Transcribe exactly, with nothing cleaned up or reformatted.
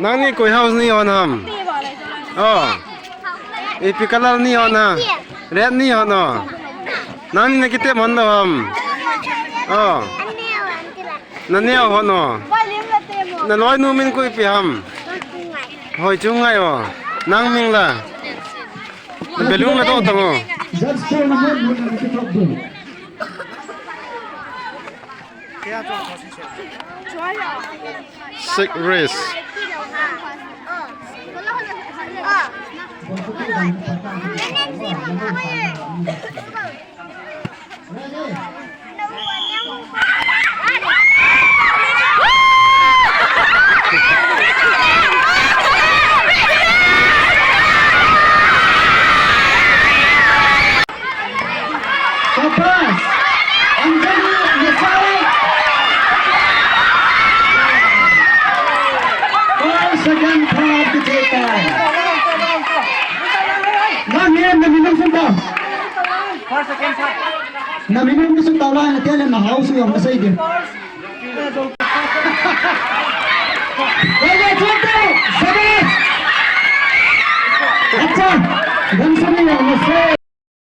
Nangni koi house ni hon ham? Oh. Ipi color ni hon ha? Red ni hon oh. Nangni na kitep hon lou ham? Oh. Na neo hon oh. Na loinu min koi ipi ham? Hoi Chungngai oh. Nang min la? Balloon la toh tang oh. Judge ko na mo mo na kitep do. Sick race. Shabash! Anjali Masai! First, second, third kijih tai. Nang hin na minung sung tau. Na minung sung tau lai na tia le na house jong na sei din. Pehla chhun tau, shabash. Acha, gan suni ya na se.